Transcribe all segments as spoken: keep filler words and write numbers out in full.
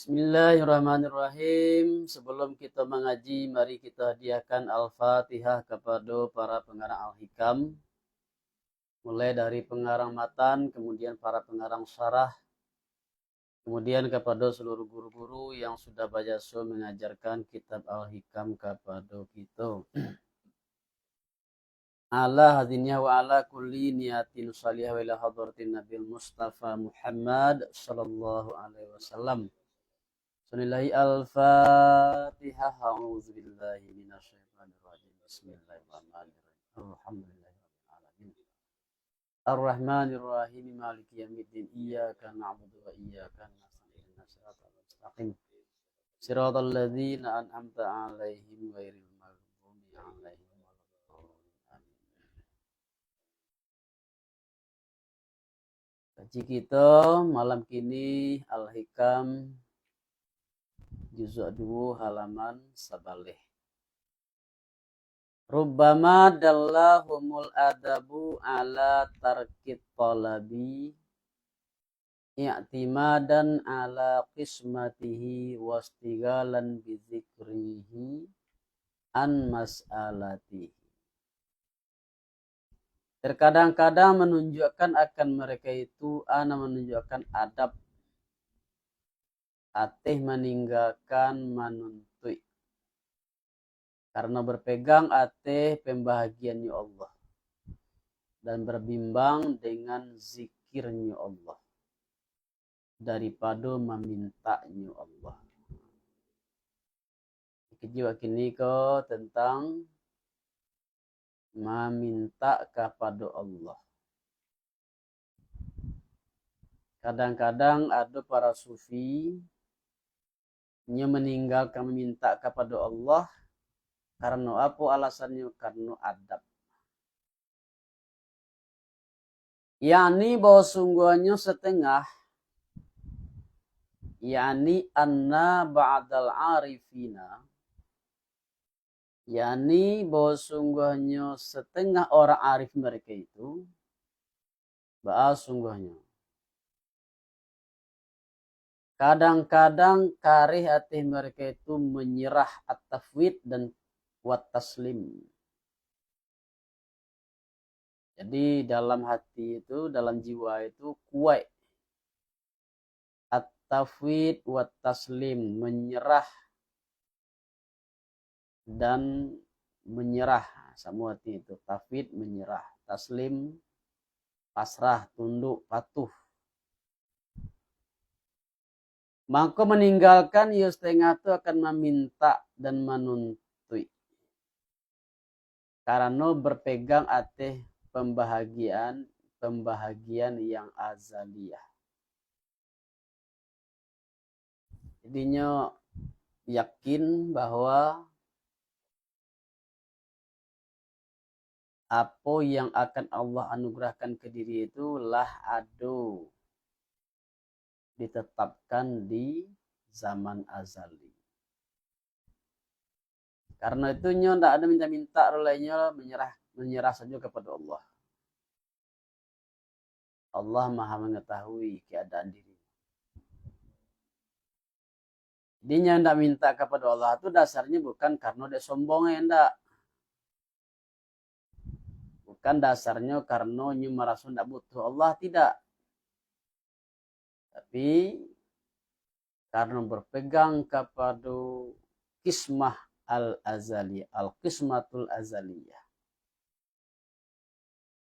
Bismillahirrahmanirrahim. Sebelum kita mengaji, mari kita hadiahkan Al-Fatihah kepada para pengarang Al-Hikam. Mulai dari pengarang matan, kemudian para pengarang syarah, kemudian kepada seluruh guru-guru yang sudah bajasa mengajarkan kitab Al-Hikam kepada kita. Ala hadiniyah wa ala kulli niyatin salihah wa ila hadratin Nabil Mustafa Muhammad sallallahu alaihi wasallam. Bismillahirrahmanirrahim. Al-Fatihah. A'udzubillahi minasyaitonirrajim. Bismillahirrahmanirrahim. Alhamdulillahirabbil alamin. Ar-Rahmanirrahim. Maliki yaumiddin. Iyyaka na'budu wa iyyaka nasta'in. Ihdinas siratal mustaqim. Siratal ladzina an'amta 'alaihim ghairil maghdubi 'alaihim waladdallin. Amin. Kaji kito malam kini Al-Hikam juzuk duo halaman sabaleh. Rubbama dallahumul adabu ala tarkit talabi i'timadan ala qismatihi wastighalan bizikrihi an mas'alatihi. Terkadang-kadang menunjukkan akan mereka itu, ana menunjukkan adab ateh maninggakan manuntuik. Karena berpegang ateh pembahagiannyo Allah dan berbimbang dengan zikirnyo Allah daripado mamintaknyo Allah. Kaji wak kini ko tentang mamintak kapado Allah. Kadang-kadang ado para sufi, nyo maninggalkan mamintak kapado Allah, karano apo alasannyo? Karano adab. Yakni bahwa sungguhnyo setengah, yakni anna ba'dal arifina, yakni bahwa sungguhnyo setengah orang arif mereka itu, baa sungguhnyo? Kadang-kadang kareh ateh mereka itu menyerah at-tafwid dan wat-taslim. Jadi dalam hati itu, dalam jiwa itu kuat at-tafwid wat-taslim, menyerah dan menyerah. Samo arti itu, tafwid, menyerah, taslim, pasrah, tunduk, patuh. Mangko maninggalkan iyo setengah tu akan mamintak dan manuntuik. Karano berpegang ateh pembahagian, pembahagian yang azaliyah. Jadinyo yakin bahwa apo yang akan Allah anugerahkan ke diri itu lah ado ditetapkan di zaman azali. Karena itu nyo ndak ado minta-minta doh lai, nyo menyerah, menyerah sajo kepada Allah. Allah Maha Mengetahui keadaan diri. Jadi nyo ndak minta kepada Allah tu dasarnyo bukan karena dek sombong, ndak. Bukan dasarnyo karena nyo maraso ndak butuh Allah, tidak. Tapi karena berpegang kepada kismah al-azali, al-kismatul azaliyah.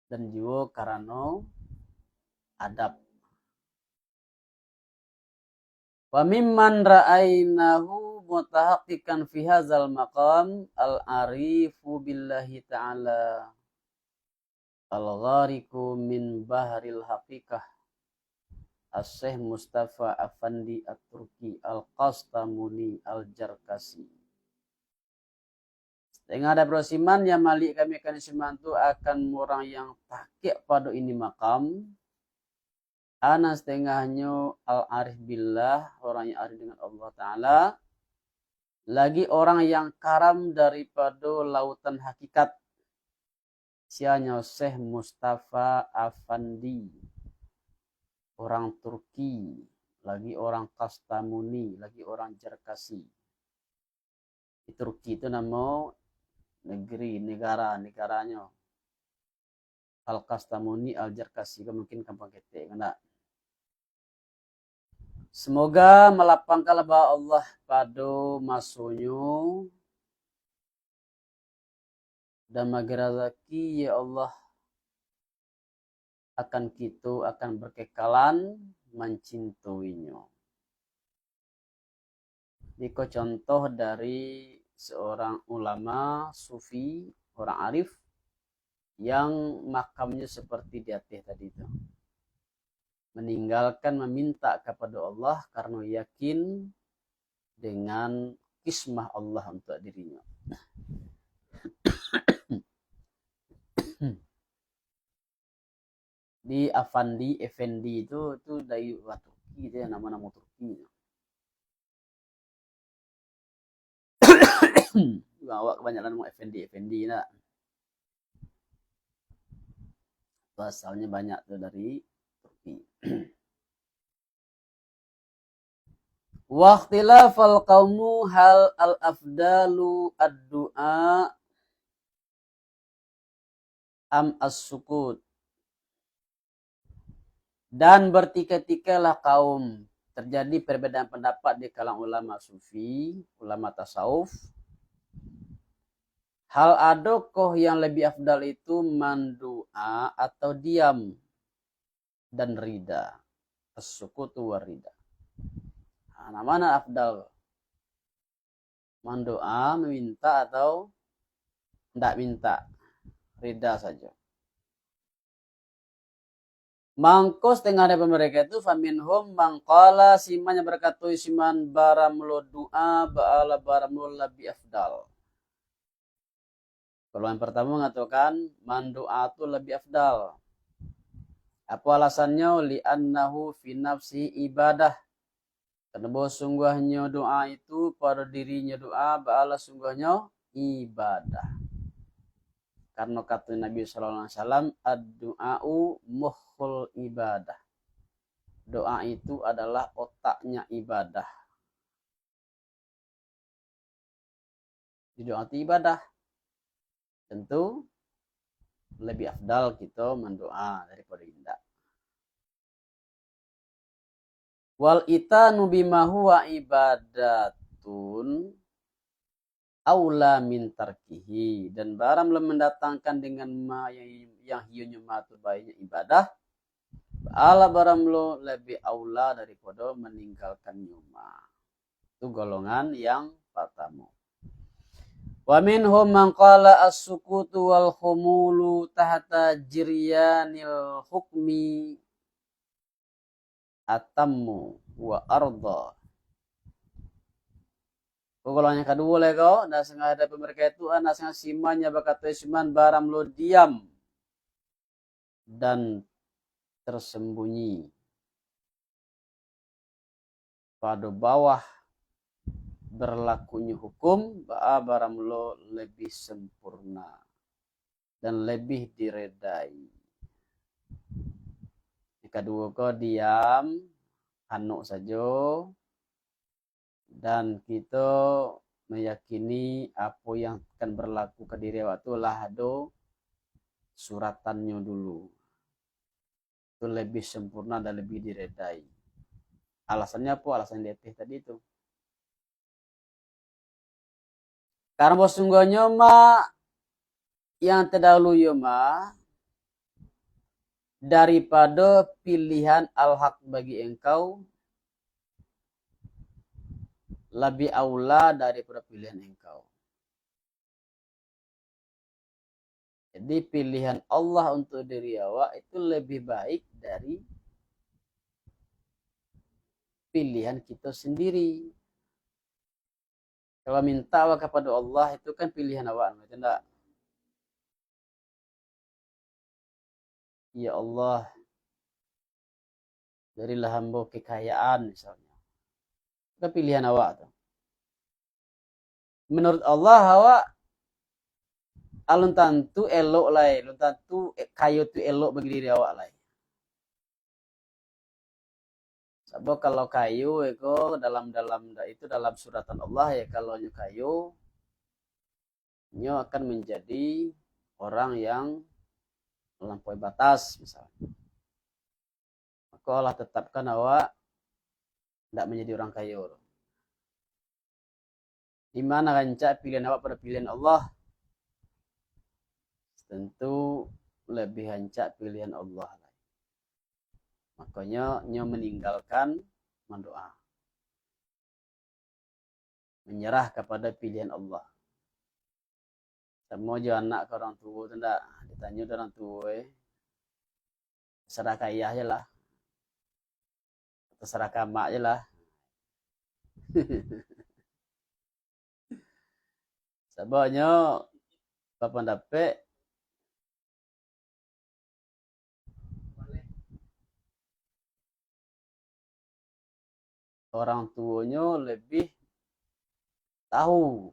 Dan juo karano adab. Wa mimman ra'ainahu mutahaqqiqan fi hadzal maqam al-arifu billahi ta'ala al-ghariqu min bahril haqiqah, Asy-Syaikh Mustafa Afandi At-Turki Al-Qastamuni Al-Jarkasi. Setengah daripada siman yang maliek kami akan siman tu akan urang yang takek pado ini makam, ana setengahnyo al-arif billah, orang yang arif dengan Allah Ta'ala, lagi orang yang karam daripado lautan hakikat, sianyo Syekh Mustafa Afandi, orang Turki, lagi orang Kastamuni, lagi orang Jerkasi. Di Turki tu namo negeri, negara, negaranyo. Al-Kastamuni, Al-Jerkasi, ko mungkin kampuang ketek, kan ndak? Semoga malapangkanlah baa Allah pado masonyo, dan magi razaki, ya Allah, akan kito, akan berkekalan mancintoinyo. Iko contoh dari seorang ulama sufi, orang arif, yang makamnyo seperti di ateh tadi tu. Meninggalkan meminta kepada Allah karena yakin dengan kismah Allah untuk dirinyo. Di Afandi, Effendi tu, tu dari urang Turki tu, namo-namo Turki tu. Awak kebanyakan namo Effendi, Effendi nak. Tu asalnyo banyak tu dari Turki. Wakhtilafal qaumu hal al-afdalu ad-du'a am as-sukut. Dan bertikai-tikailah kaum, terjadi perbedaan pendapat di kalangan ulama sufi, ulama tasawuf. Hal adokoh yang lebih afdal itu mandoa atau diam dan rida? As-sukutu wa rida. Nah, mana afdal? Mandoa, meminta atau ndak minta? Rida sajo. Mangko setengah dari mereka itu, faminhum man qala, siman yang berkata, siman baramulo doa, baalah baramulo lebih afdal. Kalau yang pertama mengatakan, mandoa tu lebih afdal. Apa alasannyo? Li'annahu fi nafsihi ibadah. Karena bahwa sungguahnyo doa itu, pada dirinyo doa, baalah sungguahnyo ibadah. Karena kata Nabi sallallahu alaihi wasallam, "Ad-du'a'u mukhul ibadah." Doa itu adalah otaknya ibadah. Di doa tu ibadah. Tentu lebih afdal kito mandoa daripada indak. Wal itanu bima huwa ibadatun aula min tarkihi, dan baramulo mandatangkan dengan ma yang, yang hiyonyo ma tu baiknyo ibadah, baalah baramulo lebih aula daripada maninggalkannyo ma. Itu golongan yang pertama. Wa minhum man qala as-sukutu wal khumulu tahta jiryanil hukmi atammu wa arda. Ko golongan yang kaduo lai ko, nah, sangah ada mereka itu, nah, sangah siman yang bakato siman baramulo diam dan tersembunyi pado bawah berlakunyo hukum, baa baramulo lebih sempurna dan lebih diredai. Yang kaduo ko diam, anok sajo, dan kito meyakini apo yang akan berlaku ka diri awak tu lah ado suratannyo dulu. Itu lebih sempurna dan lebih diredai. Alasannyo apo? Alasan di ateh tadi tu. Karena sungguahnyo ma yang terdahulu yo ma daripada pilihan al-haq bagi engkau lebih aula daripada pilihan engkau. Jadi, pilihan Allah untuk diri awak itu lebih baik dari pilihan kita sendiri. Kalau minta awak kepada Allah, itu kan pilihan awak, betul ndak? Ya Allah, berilah hamba kekayaan, misalnya. Itu kan pilihan awak tu. Menurut Allah, awak alun tantu elok lai, alun tantu kayo tu elok bagi diri awak lai. Sabab kalau kayo iko dalam, dalam itu dalam suratan Allah, ya, kalau nyo kayo, nyo akan manjadi orang yang malampaui batas, misalnyo. Mako Allah tetapkan awak ndak manjadi orang kayo. Di ma rancak pilihan awak pado pilihan Allah? Tantu labiah rancak pilihan Allah. Makonyo, nyo maninggalkan mandoa. Manyarah kapada pilihan Allah. Samo jo anak ka urang tuo tu ndak, ditanyo dek urang tuo, eh. Tasarah ka ayah je lah. Tasarah ka amak je lah. Sababnyo, bapandapek, orang tuonyo labiah tahu.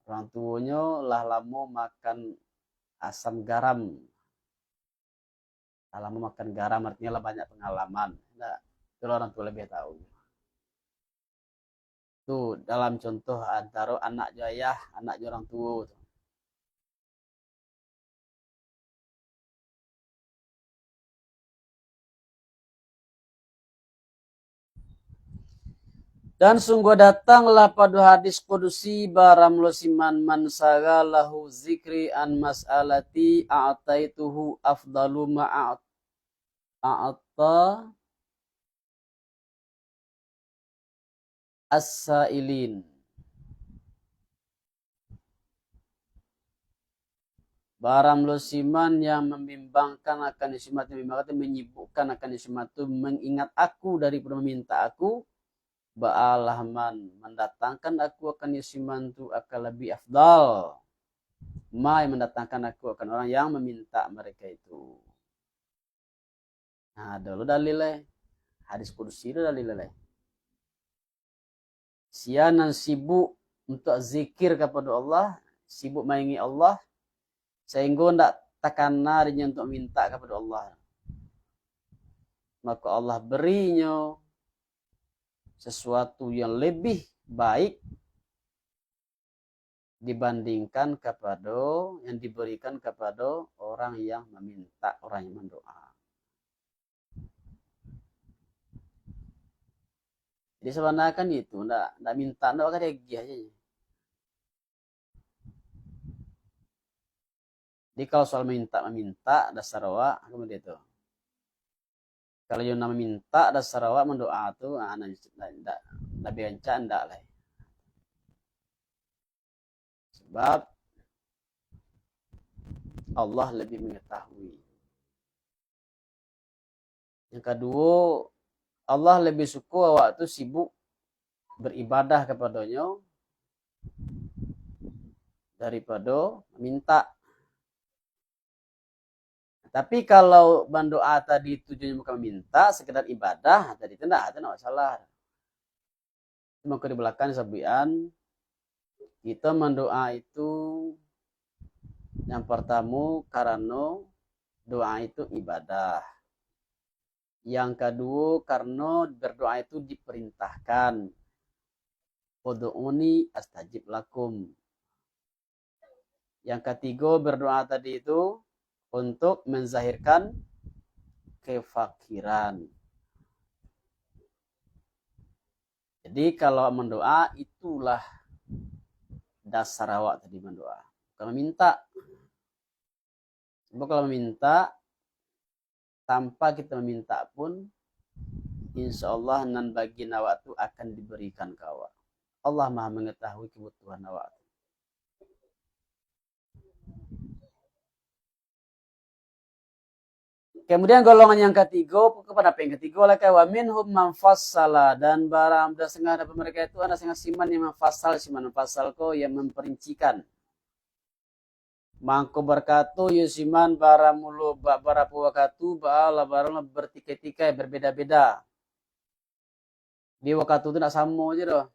Orang tuonyo lah lamo makan asam garam. Lah lamo makan garam, artinyo lah banyak pangalaman. Nah, itulah orang tuo labiah tahu. Tu dalam contoh antaro anak jo ayah, anak jo orang tuo tu. Dan sungguah datanglah pado hadis kudusi, baramlo siman, "Man sagalahu zikri an mas'alati a'taituhu afdalu ma a'ta as-sa'ilin." Baramlo siman yang mambimbangkan akan nyo siman tu, membimbangkan tu, manyibukkan akan nyo siman tu, mangingat aku daripado mamintak aku, baalah man mandatangkan aku akan nyo siman tu akan labiah afdal ma yang mandatangkan aku akan orang yang mamintak mereka itu. Nah, ado lo dalil lai. Hadis kudusi tu dalil lai. Sia nan sibuk untuak zikir kapado Allah, sibuk maingek Allah, sainggo ndak takana dinyo untuak mintak kapado Allah, mako Allah beri nyo sasuatu yang labiah baik dibandingkan kapado, yang diberikan kapado orang yang mamintak, orang yang mandoa. Jadi sabananyo kan itu, ndak, ndak mintak, ndak bakal diagiah je. Jadi kalau soal mamintak-mamintak, dasar awak, kamu dia tu. Kalau yo nan mamintak, dasar awak mandoa tu, ah, nan, nan, ndak, labiah rancak ndak lai. Sebab Allah labiah mangatahui. Yang kaduo, Allah labiah suko awak tu sibuk baribadah kapadonyo daripado mamintak. Tapi kalau mandoa tadi tujuannyo bukan mamintak, sekedar ibadah, tadi tu ndak, tu ndak masalah. Mako di balakang disabuikan, kito mandoa itu, yang partamo, karano doa itu ibadah. Yang kaduo, karano berdoa itu diperintahkan. "Ud'uni astajib lakum." Yang katigo, berdoa tadi itu untuk menzahirkan kefakiran. Jadi, kalau mendoa, itulah dasar awak tadi mendoa. Bukan meminta. Sebab kalau meminta, tanpa kita meminta pun, insya Allah nan bagian awak tu akan diberikan ka awak. Allah Maha Mengetahui kebutuhan awak tu. Kemudian golongan yang katigo, kepada yang katigo lah, "Wa minhum man fassala," dan barang, dan setengah dari mereka itu ada setengah siman yang mafassal, siman mafassal ko yang memperincikan. Mangko bakato yo siman, baramulo ba-, barapo wakatu, baalah baramulo bertikai-tikai, berbeda-beda. Di wakatu tu ndak samo je doh.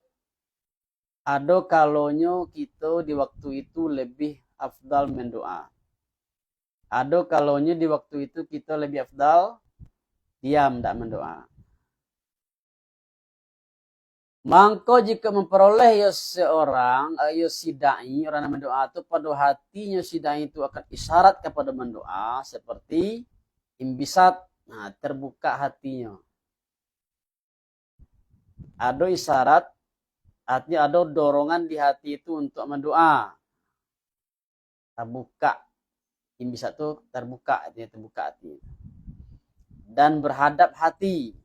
Ado kalonyo kito di waktu itu lebih afdal mendoa. Ado kalonyo di waktu itu kito lebih afdal Diam, dak mandoa. Mangko jikok mamparoleh yo seorang, eh, yo si dai, urang nan mandoa tu, pado hatinyo si dai tu akan isyarat kapado mandoa, seperti imbisat, nah, terbuka hatinyo. Ado isyarat, artinyo ado dorongan di hati tu untuak mandoa. Tabuka. Imbisat tu terbuka, artinyo terbuka hati. Dan berhadap hati.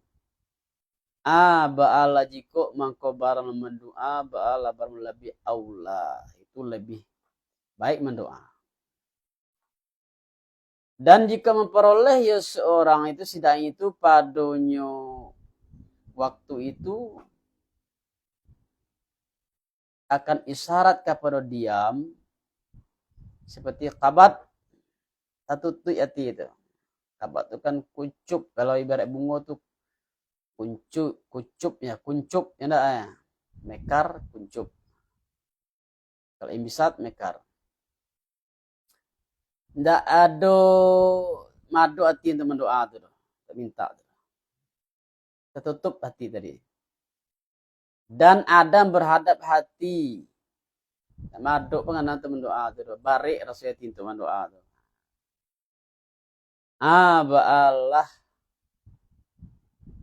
Ah, baalah jikok mangko barang mandoa, baalah barang labiah aula. Itu lebih baik mandoa. Dan jika mamparoleh yo seorang itu, si dai itu padonyo waktu itu akan isyarat kapado diam, seperti kabat tatutuik ati itu. Kabat tu kan kuncup, kalau ibarat bungo tu kuncup, kuncup ya, kuncup ya ndak ya. Mekar, kuncup. Kalau imbisat, mekar. Ndak ado madok ati untuak mandoa tu doh, untuak minta tu. Tatutup ati tadi. Dan adam berhadap hati. Madok panganan tu mandoa tu doh. Barek raso ati untuak mandoa tu. Ah, baalah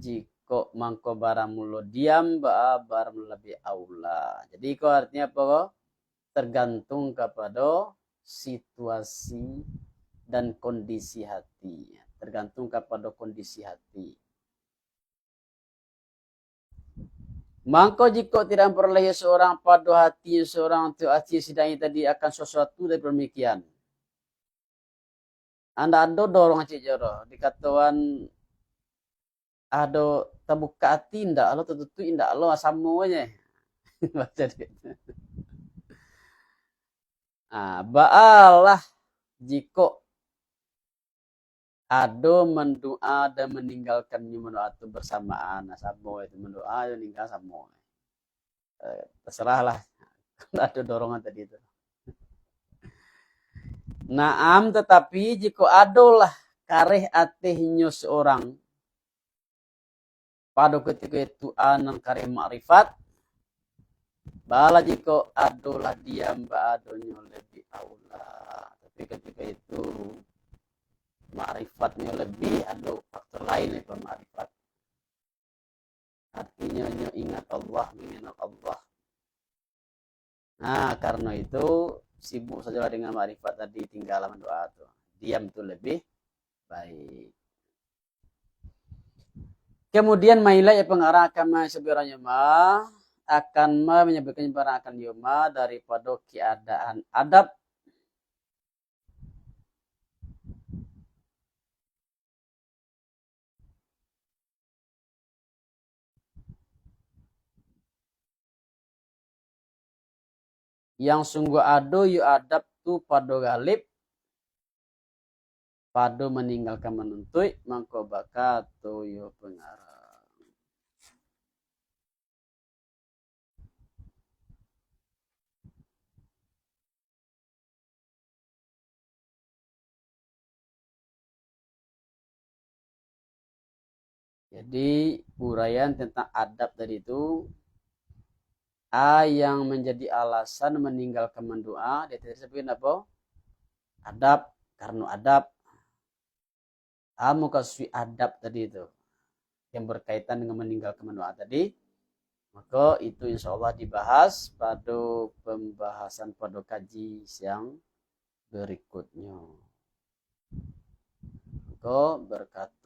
jikok mangko barang mulo diam, baa barang mulo labiah aula. Jadi, iko artinyo apo ko? Tergantung kapado situasi dan kondisi hati. Tergantung kapado kondisi hati. Mangko jikok tidak memperoleh seorang pado hati seorang tu, hati si dai tadi akan sesuatu dari pemikiran. Anda ado dorong cik joro, dikatoan ado tabuka hati indak lo, tatutuik indak lo, samo je. Baca dek. Ah, baalah jikok ado mandoa dan maninggalkan nyo mandoa tu bersamaan. Nah, samo itu mandoa dan maninggal samo. Eh, terserahlah. Ado dorongan tadi tu. Naam, tetapi jikok adolah kareh atehnyo seorang, pado kutiko itu a nan kareh makrifat, bala jikok adolah diam baadonyo lebih aula. Tapi kutiko itu makrifatnyo lebih ado faktor lain daripada makrifat. Artinyo, nyo ingat Allah, mangenal Allah. Nah, karena itu, sibuk sajalah dengan makrifat tadi, tinggallah mandoa tu. Diam tu lebih baik. Kemudian, mailai pengarang akan ma-, sebenarnya ma, akan ma-, menyebutkan pengarang akan yo ma daripado keadaan adab. Yang sungguah ado yo adab tu pado galib, pado maninggalkan manuntuik, mangko bakato yo pengarang. Jadi, uraian tentang adab tadi tu, a yang menjadi alasan meninggalkan mendoa, dia tadi sebutin apa? Adab, karena adab. A mukasuik adab tadi tu, yang berkaitan dengan meninggalkan mendoa tadi, maka itu insya Allah dibahas pada pembahasan pada kaji siang berikutnya. Maka berkat-,